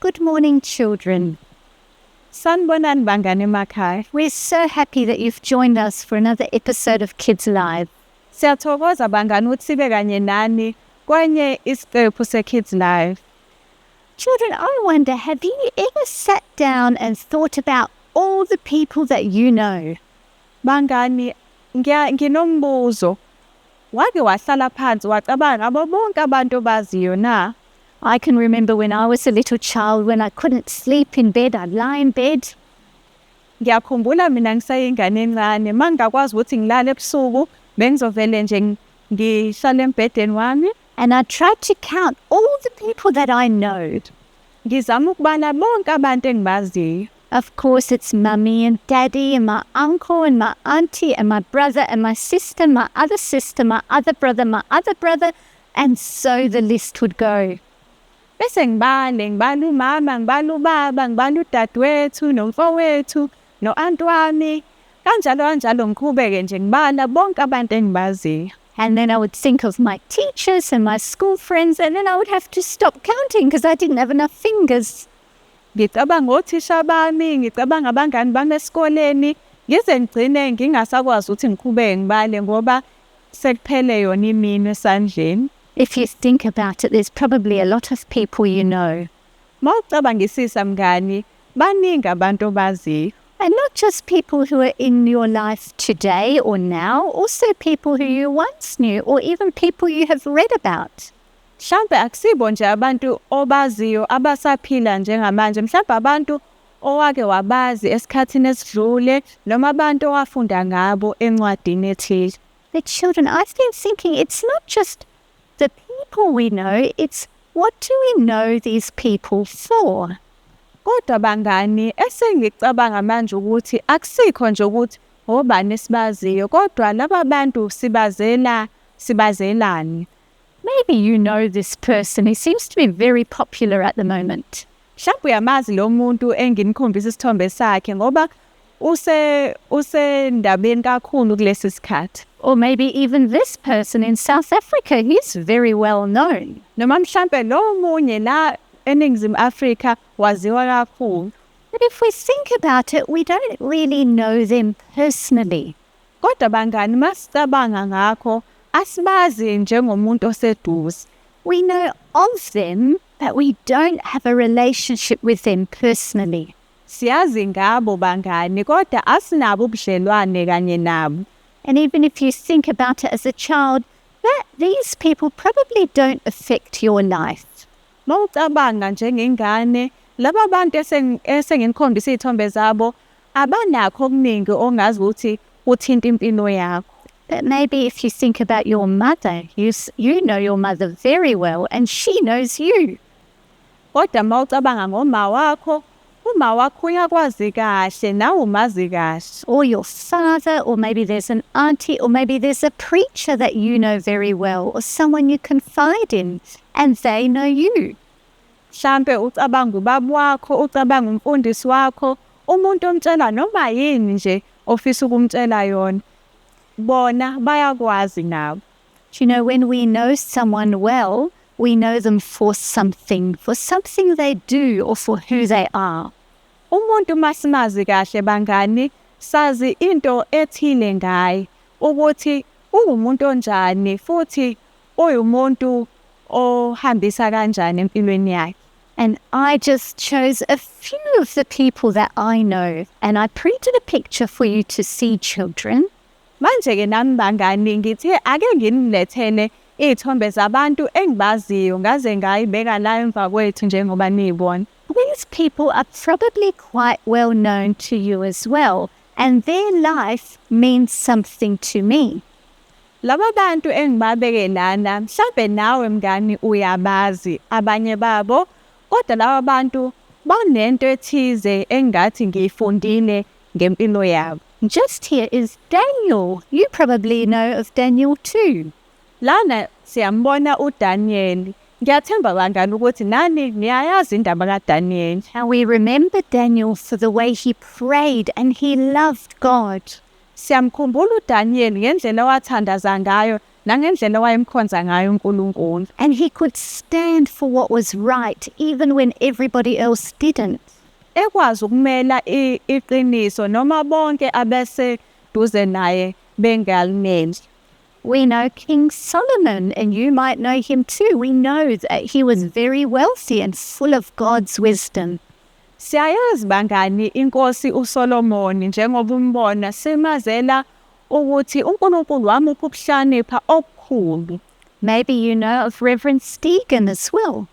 Good morning, children. Sanibonani bangani emakhaya. We're so happy that you've joined us for another episode of Kids Live. Siyathokoza bangani ukuthi sibe kanye nani kwenye isiqephu se-Kids Live. Children, I wonder, have you ever sat down and thought about all the people that you know? Bangani, nginombuzo. Wake wahlala phansi wacabanga ngabo bonke abantu obaziyo na? I can remember when I was a little child, when I couldn't sleep in bed, I'd lie in bed. Ngiyakhumbula mina ngisayingane encane, uma ngingakwazi ukuthi ngilale ebusuku, bengizovele nje ngihlale embhedeni wami. And I tried to count all the people that I know. Ngizama ukubala bonke abantu engibaziyo. Of course, it's mummy and daddy and my uncle and my auntie and my brother and my sister, my other sister, my other brother, my other brother, and so the list would go. Bese ngibale, ngibala umama, ngibala ubaba, ngibala udadewethu, nomfowethu, no-anti wami. Kanjalo kanjalo ngiqhubeke nje ngibala bonke abantu engibaziyo. And then I would think of my teachers and my school friends, and then I would have to stop counting because I didn't have enough fingers. Ngicabanga othisha bami, ngicabanga abangani bami esikoleni, ngize ngigcine ngingasakwazi ukuthi ngiqhubeke ngibale ngoba sekuphele yona iminwe esandleni. If you think about it, there's probably a lot of people you know. Mawucabangisisa mngani, baningi abantu obaziyo. And not just people who are in your life today or now, also people who you once knew or even people you have read about. Mhlampe akusibo nje abantu obaziyo abasaphila njengamanje, mhlampe abantu owake wabazi esikhathini esidlule noma abantu owafunda ngabo encwadini ethile. The children, I've been thinking it's not just the people we know, it's what do we know these people for? Kodwa bangani, esengicabanga manje ukuthi akusikho nje ukuthi obani esibaziyo, kodwa laba bantu sibazela sibazelani. Maybe you know this person. He seems to be very popular at the moment. Mhlawumbe uyamazi lo muntu enginikhombisa isithombe sakhe ngoba usendabeni kakhulu kulesi sikhathi. Or maybe even this person in South Africa, he's very well known. Noma mhlampe lo munye la eNingizimu Afrika waziwa kakhulu. But if we think about it, we don't really know them personally. Kodwa bangani, masicabanga ngakho, asibazi njengomuntu oseduze. We know of them, but we don't have a relationship with them personally. Siyazi ngabo bangani, kodwa asinabo ubudlelwane kanye nabo. And even if you think about it as a child, that these people probably don't affect your life. Mawucabanga njengengane, laba bantu esenginikhombisa iy'thombe zabo abanakho okuningi ongazi ukuthi kuthinta impilo yakho. But maybe if you think about your mother, you know your mother very well and she knows you. Kodwa mawucabanga ngoma wakho, uma wakho uyakwazi kahle nawe umazi kahle. Or your father, or maybe there's an auntie, or maybe there's a preacher that you know very well, or someone you confide in, and they know you. Mhlampe ucabanga ubaba wakho, ucabanga umfundisi wakho, umuntu omtshela noma yini nje ofisa ukumtshela yona. Bona bayakwazi nabo. Do you know, when we know someone well, we know them for something they do or for who they are. Umuntu masimazi kahle bangani, sazi into ethile ngaye, ukuthi uwumuntu onjani futhi uyumuntu ohambisa kanjani empilweni yakhe. And I just chose a few of the people that I know, and I printed a picture for you to see, children. Manje ke nami bangani ngithe ake nginilethele iy'thombe zabantu engibaziyo ngaze ngayibeka la emva kwethu njengoba niyibona. These people are probably quite well known to you as well, and their life means something to me. Laba bantu engibabeke lana, mhlambe nawe mngani uyabazi abanye babo, kodwa laba bantu banento ethize engathi ngiyifundile ngempilo yabo. Just here is Daniel. You probably know of Daniel too. Lana siyambona uDaniel. Ngiyathemba bangani ukuthi nani niyayazi indaba kaDaniel. How we remember Daniel for the way he prayed and he loved God. Siyamkhumbula uDaniel ngendlela owathandaza ngayo Nangendlela wayemkhonza ngayo uNkulunkulu. And he could stand for what was right even when everybody else didn't. Ekwazi ukumela iqiniso noma bonke abeseduze naye bengalimeli. We know King Solomon, and you might know him too. We know that he was very wealthy and full of God's wisdom. Siyayazi bangani inkosi uSolomoni njengoba umbona simazela ukuthi uNkulunkulu wamupha ukuhlakanipha okukhulu. Maybe you know of Reverend Stegen as well.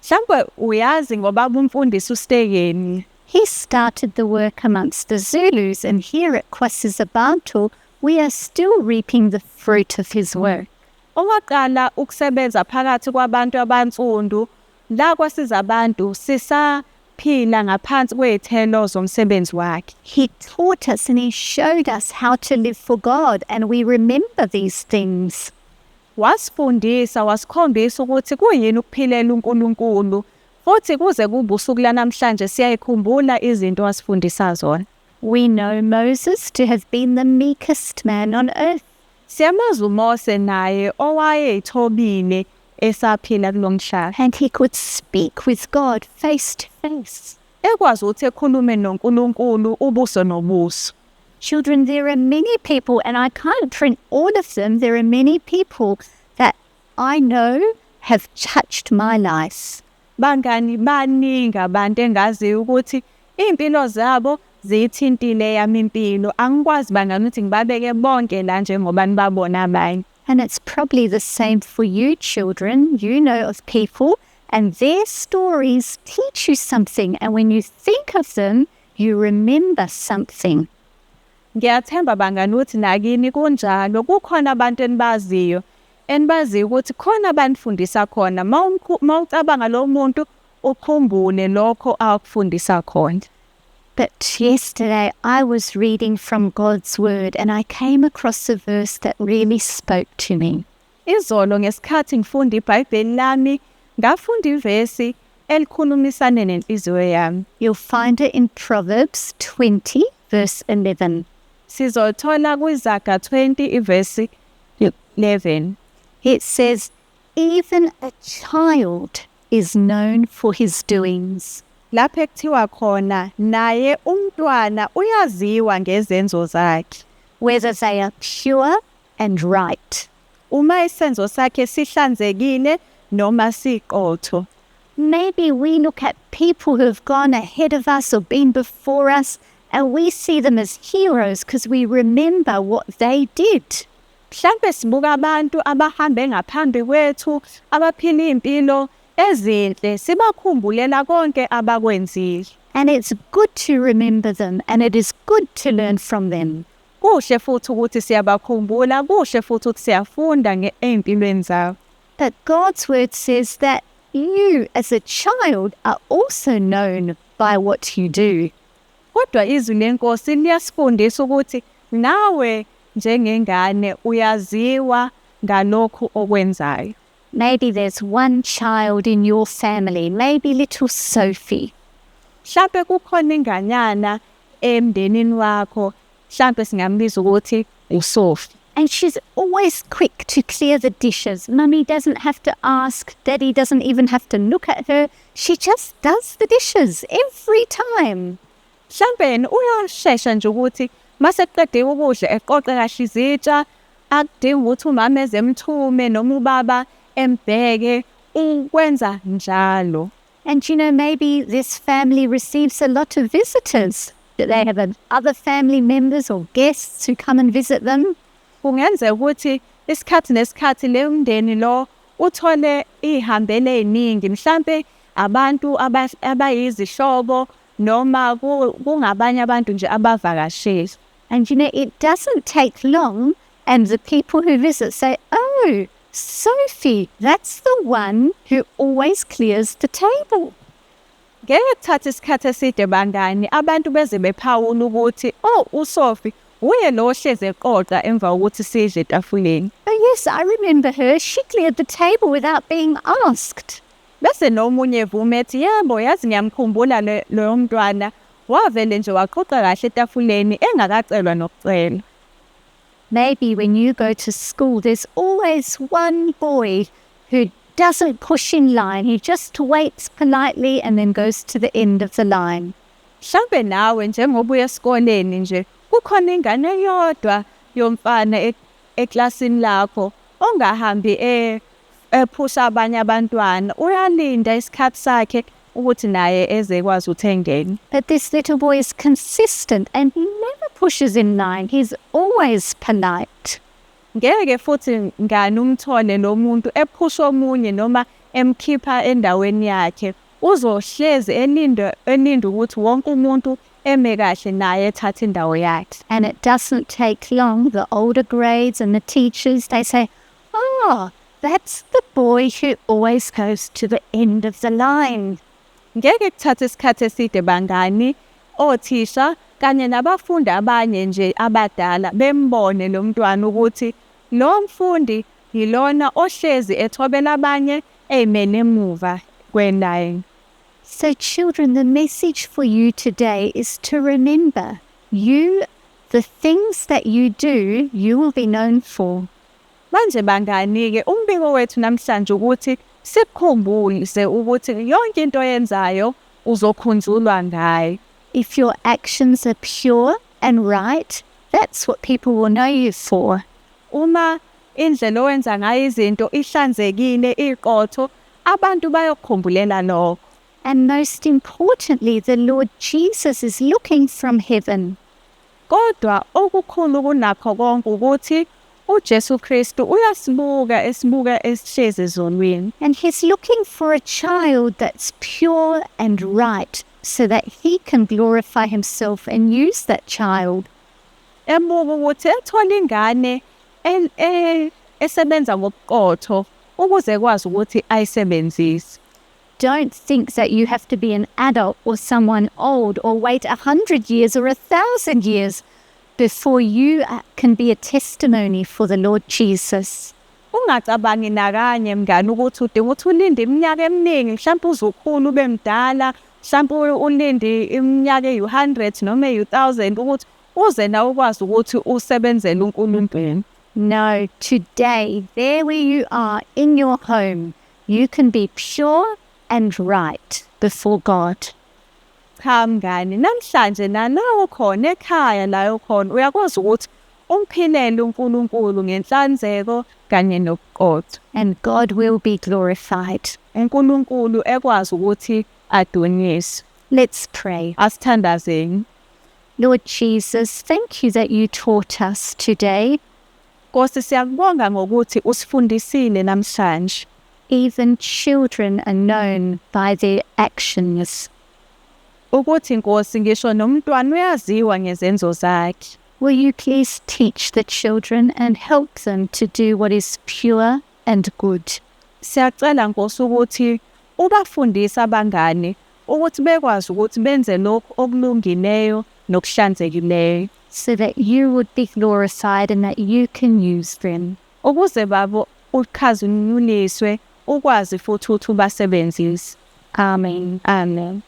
Mhlawumbe uyazi ngobaba umfundisi uStegeni. He started the work amongst the Zulus, and here at KwaSizabantu, we are still reaping the fruit of his work. Owaqala ukusebenza phakathi kwabantu abansundu la KwaSizabantu sisaphila ngaphansi kwezithelo zomsebenzi wakhe. He taught us and he showed us how to live for God, and we remember these things. Wasifundisa wasikhombisa ukuthi kuyini ukuphilela uNkulunkulu futhi kuze kube usuku lanamhlanje siyayikhumbula izinto wasifundisa zona. We know Moses to have been the meekest man on earth. Siyamazi uMose naye owayeyithobile esaphila kulo mhlaba. And he could speak with God face to face. Ekwazi ukuthi ekhulume noNkulunkulu ubuso nobuso. Children, there are many people, and I can't print all of them. There are many people that I know have touched my life. Bangani, baningi abantu engaziyo ukuthi iy'mpilo zabo ziyithintile yami impilo. Angikwazi bangani ukuthi ngibabeke bonke la njengoba nibabona abanye. And it's probably the same for you, children. You know of people, and their stories teach you something. And when you think of them, you remember something. Ngiyathemba bangani ukuthi nakini kunjalo, kukhona abantu enibaziyo enibaziyo ukuthi khona abanifundisa khona. Mawucabanga lo muntu ukhumbule lokho akufundisa khona. But yesterday I was reading from God's Word and I came across a verse that really spoke to me. Izolo ngesikhathi ngifunda iBhayibheli lami ngafunda ivesi elikhulumisane nenhliziyo yami. You'll find it in Proverbs 20 verse 11. Sizothola kwiZaga 20 ivesi 11. It says, "Even a child is known for his doings." Lapho ekuthiwa khona naye umntwana uyaziwa ngezenzo zakhe. Whether they are pure and right. Uma isenzo sakhe sihlanzekile noma siqotho. Maybe we look at people who have gone ahead of us or been before us, and we see them as heroes because we remember what they did. Mhlambe sibuka abantu abahambe ngaphambi kwethu abaphila impilo ezinhle sibakhumbulela konke abakwenzile. And it's good to remember them, and it is good to learn from them. Kuhle futhi ukuthi siyabakhumbula, kuhle futhi ukuthi siyafunda ey'mpilweni zabo. But God's word says that you as a child are also known by what you do. Kodwa izwi lenkosi liyasifundisa ukuthi nawe njengengane uyaziwa ngalokhu okwenzayo. Maybe there's one child in your family, maybe little Sophie. Mhlambe kukhona inganyana emndenini wakho, mhlambe singambiza ukuthi uSophie. And she's always quick to clear the dishes. Mummy doesn't have to ask, Daddy doesn't even have to look at her. She just does the dishes every time. Mhlambe yena uyashesha nje ukuthi mase kuqediwe ukudla eqoqe kahle izitsha, akudingi ukuthi umama eze emthume noma ubaba embheke, ukwenza njalo. And you know, maybe this family receives a lot of visitors. That they have other family members or guests who come and visit them. Kungenzeka ukuthi isikhathi nesikhathi le mndeni lo uthole ihambele eziningi, mhlambe abantu abayizihlobo noma kungabanye abantu nje abavakashile. And you know, it doesn't take long, and the people who visit say, "Oh, Sophie, that's the one who always clears the table." Ngeke kuthathe isikhathi eside bangani, abantu beze bephawula ukuthi, "Oh, uSophie uye lo ohlezi eqoqa emva kokuthi sidle etafuleni." Oh yes, I remember her. She cleared the table without being asked. Bese nomunye evume ethi, "Yebo, yazi ngiyamkhumbula loyo mntwana, wavele nje waqoqa kahle etafuleni engakacelwa nokucelwa." Maybe when you go to school, there's always one boy who doesn't push in line. He just waits politely and then goes to the end of the line. Mhlambe nawe njengoba uya esikoleni nje kukhona ingane eyodwa yomfana eklasini lakho ongahambi ephusha abanye abantwana, uyalinda isikhathi sakhe ukuthi naye eze ekwazi ukuthi engene. But this little boy is consistent and he never pushes in line. He's always polite. Ngeke futhi ngani umthole lo muntu ephusha omunye noma emkhipha endaweni yakhe. Uzohlezi elinda ukuthi wonke umuntu eme kahle naye ethathe indawo yakhe. And it doesn't take long. The older grades and the teachers, they say, "Oh, that's the boy who always goes to the end of the line." Ngeke kuthathe isikhathi eside bangani, othisha kanye nabafundi abanye nje abadala bembone lo mntwana ukuthi lo mfundi yilona ohlezi ethobela abanye eyimele emuva kwelayini. So children, the message for you today is to remember the things that you do, you will be known for. Manje bangani-ke, umbiko wethu namhlanje ukuthi sikukhumbuze ukuthi yonke into oyenzayo uzokhunjulwa ngayo. If your actions are pure and right, that's what people will know you for. Uma indlela owenza ngayo izinto ihlanzekile, iqotho, abantu bayokukhumbulela lokho. And most importantly, the Lord Jesus is looking from heaven. Kodwa okukhulu kunakho konke ukuthi uJesu Kristu uyasibuka, esibuka esihlezi ezulwini. And he's looking for a child that's pure and right so that he can glorify himself and use that child. Ebuka ukuthi ethola ingane esebenza ngobuqotho ukuze ekwazi ukuthi ayisebenzise. Don't think that you have to be an adult or someone old or wait 100 years or 1,000 years before you can be a testimony for the Lord Jesus. Ungacabangi nakanye mngani ukuthi udinga ukuthi ulinde iminyaka eminingi, mhlawumbe uze ukhule ube mdala, mhlawumbe ulinde iminyaka eyi-100 noma eyi-1000 ukuthi uze nawe ukwazi ukuthi usebenzele uNkulunkulu. No, today, there where you are in your home, you can be pure and right before God. Cha mngani, namhlanje nala ukhona ekhaya la ukhona uyakwazi ukuthi umphilele uNkulunkulu ngenhlanzeko kanye nobuqotho. And God will be glorified. uNkulunkulu ekwazi ukuthi adunyiswe. Let's pray. Asithandazeni. Lord Jesus, thank you that you taught us today. Nkosi, siyakubonga ngokuthi usifundisile namhlanje. Even children are known by their actions. Ukuthi Nkosi ngisho nomntwana uyaziwa ngezenzo zakhe. Will you please teach the children and help them to do what is pure and good? Siyacela Nkosi ukuthi ubafundise abangani ukuthi bekwazi ukuthi benze lokhu okulungileyo nokuhlanzekileyo. So that you would be glorified and that you can use them. Ukuze babo ukhazinyuliswe ukwazi futhi ukuthi ubasebenzise. Amen. Amen.